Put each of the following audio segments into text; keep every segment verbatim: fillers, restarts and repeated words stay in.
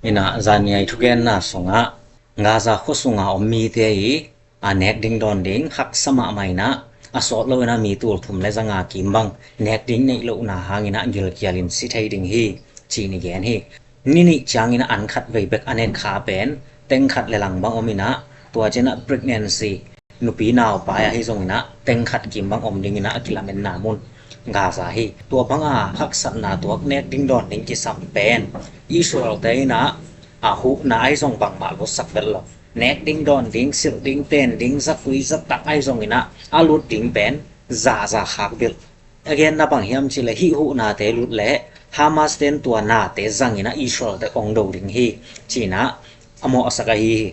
Inah zaniai thugenna sungah Gaza khua sunga om mite i a nek ding dawn ding haksa mahmah inah a sawt lo inah mi tul thum le zanga kim bang nek ding neih lohna hanginah gilkial in si thei ding hi, ci-in i gen hi. Ni nih ciangin an khat vei bek a nek kha pen teng khat le lang bang om inah tua cianah pregnancy, nupi naupai ahi zonginah teng khat kim bang om dinginah a kilamenna mun Gaza hi. Tua banga haksatna tuak nek ding dawn ding kisam pen Israel-te inah a huhna ahi zong bangmah lutsak belh lo. Nek ding dawn ding, silh ding, ten ding, zatui zatak ahi zonginah a lut ding pen zaza khak belh. A genna bang hiam cihleh hih huhnate lut leh Hamas ten tua nate zanginah Israel-te ong do ding hi, ci-inah a mawhsak ahi hi.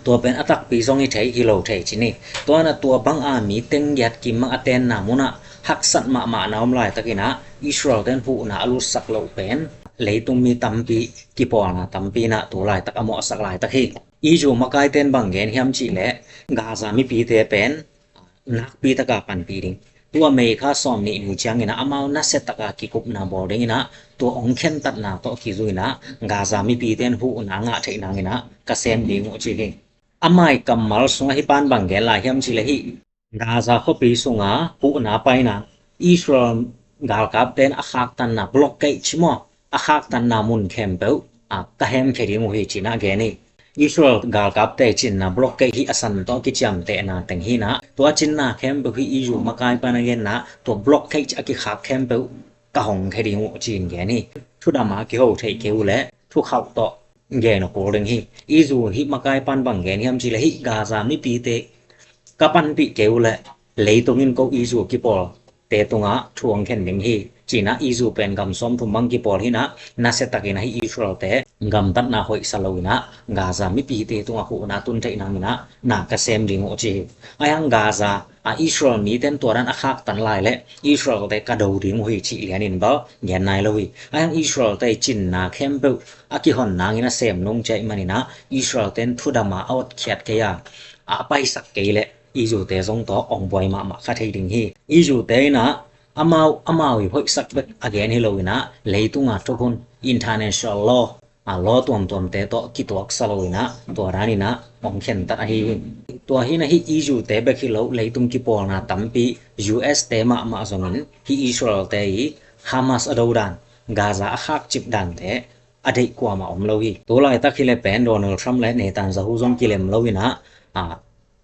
Tua pen a takpi zong hi thei, hi lo thei ci ni. Tua inah tua banga mi teng giat kim bang a tenna munah haksat mahmahna om laitakinah Israel ten huhna a lutsak loh pen leitung mi tampi kipawlna tampi inah tu laitak a mawhsak laitak hi. Israel makaiten bang gen hiam cihleh Gaza mipite pen nakpi taka panpih ding. Tua May kha sawm nih ni cianginah amau nasia taka kikupna bawl dinginah tua ong khentatna tawh kizuinah Gaza mipite in huhna ngah theih nanginah ka sem ding uh ci hi. A mai kammal sungah hih pan bang gen lai hiam cihleh hih Gaza khuapi sunga huhna paina Israel galkapte in a khaktanna blockade ci maw, a khaktanna mun khempeuh a ka hemkhia ding uh hi, ci-inah gen hi. Israel galkapte cinna blockade hi a san tawh kiciamtehna teng hinah tua cinna khempeuh hi Israel makai pan a genna tua blockade a kikhak khempeuh ka hong khia ding uh, ci-in gen hi. Thudama kiho theih kei uh leh thukhauh tawh gen uh kul ding hi. Israel hih makai pan bang gen hiam cihleh hih Gaza mipite ka panpih kei uh leh leitung in ko Israel kipawl te tungah thu ong khen ding hi, ci-inah Israel pen gam sawmthum bang kipawl hinah nasia takinah hih Israel-te gamtatna hoihsa loinah Gaza mipite tungah huhna tun theih nanginah na ka sem ding uh ci hi. Ahi hang Gaza a Israel mite in tua dan a khaktan lai leh Israel-te ka do ding uh hi cih lianin bal gen nai lo hi. Ahi hang Israel-te cinna khempeuh a kihon nangin a sem nung ciah ih maninah Israel-te in thudama a otkhiat kei a a paisak kei leh Israel-te zong tawh ong buai mahmah kha thei ding hi. Israel-te inah amau amau i hoihsak bek a gen hi loinah leitunga thukhun international law a law tuamtuamte tawh kituaksa loinah tua daninah ong khentat ahi hi. Tua hinah hih Israel-te bek hi lo leitung kipawlna tampi U S-te mahmah zongin hih Israel-te i Hamas a do dan, Gaza a khakcip dante a deih kuamah om lo hi. Tu laitak hileh pen Donald Trump le Netanyahu zong kilem loinah a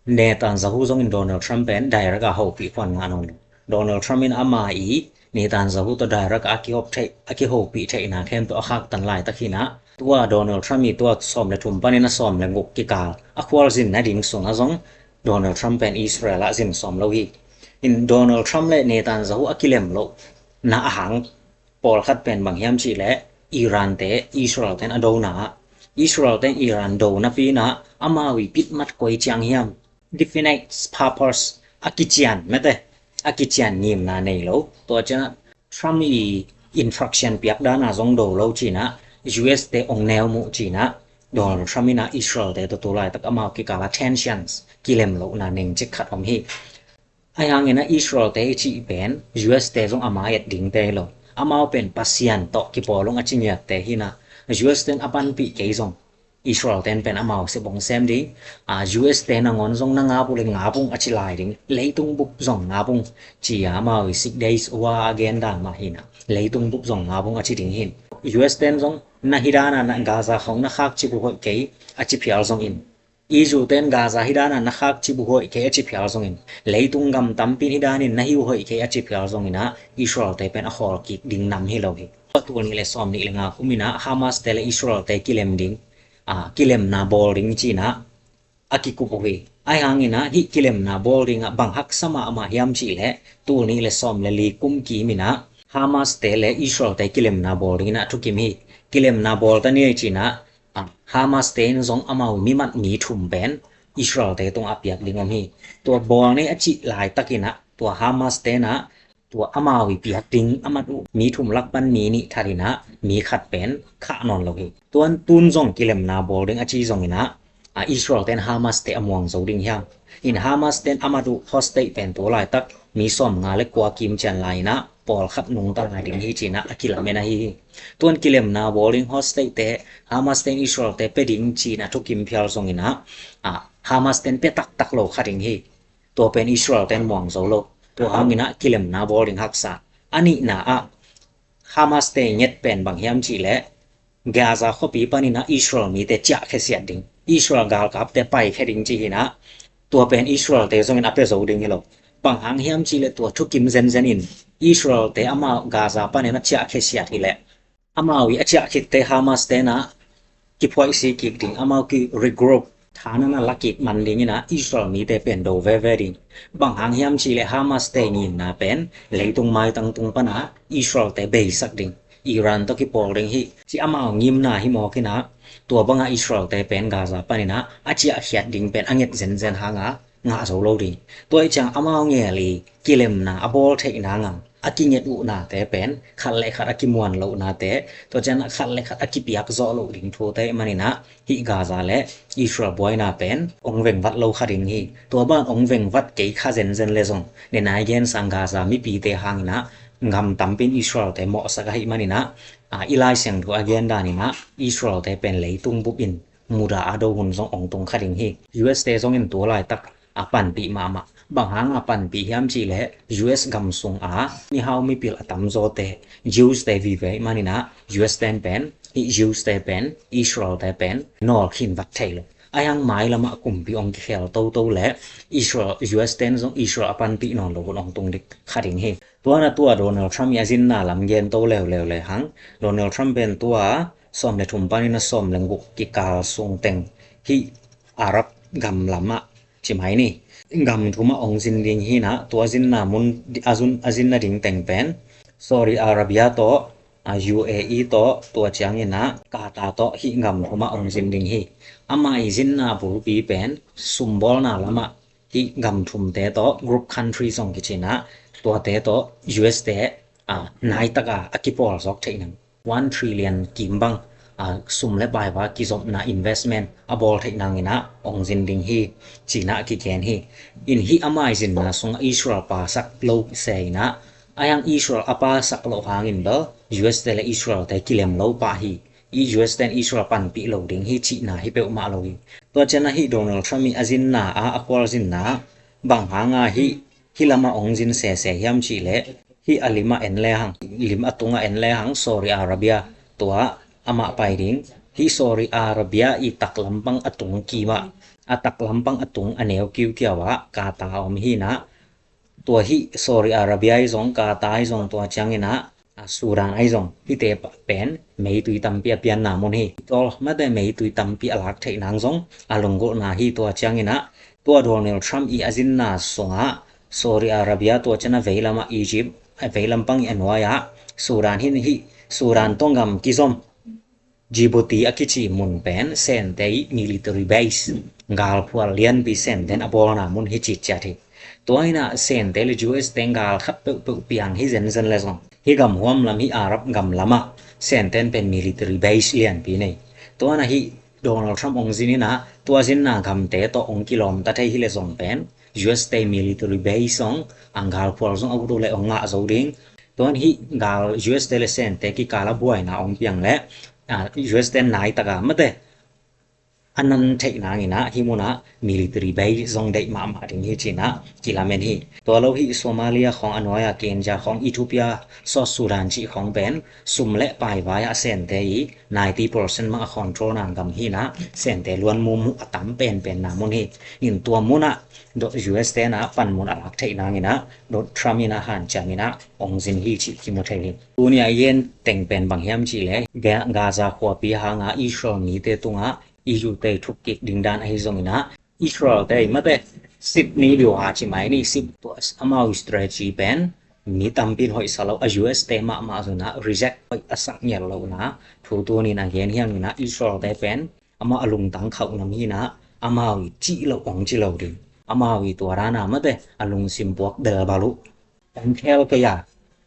Netanyahu zongin Donald Trump pen direct a hopih khuan ngah nawn lo. Donald Trump in ama i Netanyahu tawh direct a kihop theih, a kihopih theihna khempeuh a khaktan laitak hinah tua Donald Trump i tua sawm le thum panin a sawm le guk kikal a khualzin nading sungah zong Donald Trump pen Israel ah zin sawm lo hi. In Donald Trump le Netanyahu a kilem lohna a hang pawlkhat pen bang hiam cihleh Iran-te Israel-te in a dona ah Israel-te in Iran dona pinah amau i pitmat koi ciang hiam definite purpose a kician mete a kician ngimna nei lo. Tua cianah Trump i instruction piak dana zong do lo cinah U S-te ong neu muh cinah Donald Trump inah Israel-te tawh tu laitak amau kikala tensions kilem lohna neng cik khat om hi. Ahi hanginah Israel-te i cih pen U S-te zong a mai-et dingte hi lo. Amau pen Pasian tawh kipawl ung a ci ngiatte hinah U S-te in a panpih kei zong Israel-te in pen amau sep ong sem ding. U S-te nangawn zong na ngap uh le ngap ung a ci lai ding. Leitung bup zong ngap ung ci-a amau i Six Days War agenda mah hinah leitung bup zong ngap ung a ci ding hin. U S-te in zong na hi dana na Gaza khong na khakcip uh hoih kei a ci phial zongin Israel-te in Gaza hi dana na khakcip uh hoih kei a ci phial zongin leitung gam tampi in hi danin na hi uh hoih kei a ci phial zonginah Israel-te pen a khawl kik ding nam hi lo hi. Tua tul nih le sawm nih le nga kuminah Hamas-te le Israel-te kilem ding a kilemna bawl ding cinah a kikup uh hi. Ahi hanginah hih kilemna bawl dingah bang haksa mahmah hiam cihleh tul nih le sawm le li kum kiminah Hamas-te le Israel-te kilemna bawl dinginah thukim hi. Kilemna bawl ta ni ei cinah Hamas-te in zong amau mimat mi thum pen Israel-te tungah a piak ding om hi. Tua bawl ni a cih laitakinah tua Hamas-te inah tua amau i piak ding a mat uh mi thum lak pan mi nih thatinah mi khat pen khah nawn lo hi. Tuan tun zong kilemna bawl ding a ci zonginah Israel-te in Hamas-te a muang zo ding hiam? In Hamas-te in a mat uh hostage pen tu laitak mi sawmnga le kua kim ciang lai-in ah pawlkhat nungta lai ding hi ci-in ah a kilamen ahi hi. Tuan kilemna bawl ding hostage-te, Hamas-te in Israel-te pia ding ci-in a thukim phial zongin ah, ah, Hamas-te in pia taktak lo kha ding hi. Tua pen Israel-te in muang zo lo. Tua hangin ah kilemna bawl ding haksa. A nihna ah Hamas-te nget pen bang hiam cih leh Gaza khuapi panin ah Israel mite ciah khesiat ding, Israel galkapte paikhia ding ci hi-in ah, tua pen Israel-te zongin a pia zo ding hi lo. Bang hang hiam cih leh tua thukim zenzen in Israel-te amau Gaza panin a ciah khesiat hi leh amau i a ciah khitte Hamas-te in ah kiphuaisi kik ding, amau ki regroup, thahatna la kik man dingin ah Israel mite pen do veve ding. Bang hang hiam cih leh Hamas-te nginna pen leitung maitang tung pan ah Israel-te beisak ding. Iran tawh kipawl ding hi ci amau ngimna hi mawk in ah, tua bang ah Israel-te pen Gaza panin ah a ciahkhiat ding pen a nget zenzen hang a ngah zo lo ding. Tua hi ciang amau ngel i kilemna a bawl theih nang a kinget uhnate pen khat le khat a kimuan lohnate, tua ciang ah khat le khat a kipiak zawh loh ding thute ahih manin ah hih Gaza le Israel buaina pen ong vengvat lo kha ding hi. Tua ban ong vengvat kei kha zenzen le zong, nidang a i gen sang Gaza mipite hangin ah gam tampi in Israel-te mawhsak ahih manin ah, ah, i Lai Siangtho a gen danin ah Israel-te pen leitung bup in mudah a do hun zong ong tung kha ding hi. U S-te zongin tua laitak a panpih mahmah. Bang hang a panpih hiam cih leh U S gam sung a mihau mipil a tamzawte Jews-te vive ahih manin ah U S-te pen, hih Jews-te pen, Israel-te pen nawlkhin vat thei lo. Ahi hang mailam ah kumpi ong kikhel toto leh Israel, U S-te in zong Israel a panpih nawn lo hun ong tung dik kha ding hi. Tua na tua Donald Trump i a zinna lam gen to leuleu le hang, Donald Trump pen tua sawm le thum panin a sawm le guk kikal sung teng hih Arab gam lam ah ci mai ni, gam thum ah ong zin ding hi-in ah, tua zinna mun a zun, a zinna ding teng pen Saudi Arabia tawh, a, U A E tawh, tua ciangin ah Qatar tawh hih gam thum ah ong zin ding hi. Amah i zinna bulpi pen sumbawlna lam ah hih gam thumte tawh, group country zong kici-in ah, tuate tawh U S-te, a, naitak a a kipawl zawk theih nang, one trillion kim bang, a, sum le pai va kizopna investment a bawl theih nangin ah ong zin ding hi ci-in ah a kigen hi. In hih amah i zinna sungah Israel pasak lo se in ah, ahi hang Israel a pasak loh hangin bel U S-te le Israel-te kilem lo pah hi. I U S-te in Israel panpih lo ding hi cihna hi peuhmah lo hi. Tua ciang ah hih Donald Trump i a zinna a, a khualzinna ah bang hang a hih, hih lam ah ong zin sese hiam cih leh, hih a lim ah en le hang, lim a tung ah en le hang Saudi Arabia, tua amah pai ding. Hih Saudi Arabia i taklam pang a tung kim ah, a taklam pang a tung a neu kiukiau ah Qatar om hi-in ah, tua hih Saudi Arabia i zong, Qatar i zong, tua ciangin ah, a, Sudan ahi zong, hihte pa-, pen meitui tampi a pianna mun hi. Tawh mate meitui tampi a lak theih nang zong a lunggulhna hi. Tua ciangin ah, tua Donald Trump i a zinna sungah Saudi Arabia, tua ciang a veilam ah Egypt, a veilam pang i a nuai ah Sudan hi-in, hih Sudan tawh gam kizom Djibouti a kici mun pen Sente i military base, galphual lianpi Sente in a bawlna mun hi citciat hi. Tua hi-in ah Sente le U S-te in gal khat peuhpeuh piang hi zenzen le zong, hih gam huam lam, hih Arab gam lam ah Sente in pen military base lianpi nei. Tua hi-in ah hih Donald Trump ong zin in ah, tua zinna gamte tawh ong kilawmta thei hi le zong pen U S-te military base zong, a, galphual zong a ut uh leh ong ngah zo ding. Tua hi-in hih gal U S-te le Sente kikal a buaina ong piang leh, a, U S-te in naitak a mate a nan theih nangin ah hih mun ah military base zong deih mahmah ding hi ci-in ah kilamen hi. Tua lo hih Somalia khawng, a nuai ah Kenya khawng, Ethiopia, South Sudan cih khawng pen sum le pai vai ah Sente i ninety percent mah a control na gam hi-in ah, Sente luan mumu a tam penpenna mun hi. In tua mun ah U S-te in ah panmun a lak theih nangin ah Donald Trump in ah hanciamin ah ong zin hi cih kimu thei hi. Tuni a i gen teng pen bang hiam cih leh, Ga-, Gaza khuapi hang a Israel mite tungah E U-te thuk kik ding dan ahi zongin ah, Israel-te i mate sip ni liu ha ci mai ni, sip tua amau strategy pen mi tampi in hoihsa lo, a U S-te mahmah zong ah reject, hoih a sak ngiat lohna thu tuni in a gen hi hangin ah, Israel-te pen amau a lungtang khauh nam hi-in ah, amau i cih loh ong ci lo ding, amau i tua dan a mate a lungsim puak delbal uh ong khel kei a,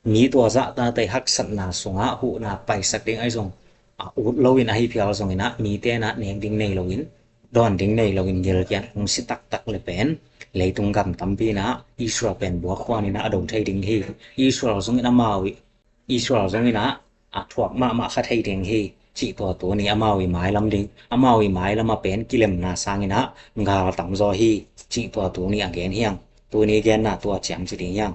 mi tua zahtate haksatna sungah huhna paisak ding ahi zong, a, ut loin ahi phial zongin ah, mite in ah nek ding nei loin, dawn ding nei loin gilkial ong si taktak le pen Leitung gam tampi in ah Israel pen buak khuan in ah a do thei ding hi. Israel zong in amau i Israel zong in ah a thuak mahmah kha thei ding hi. Cih tua tuni amau i mailam ding, amau i mailam a pen kilemna sang in ah gal tamzaw hi. Cih tua tuni a gen hiang. Tuni genna tua ciang ci ding hiang.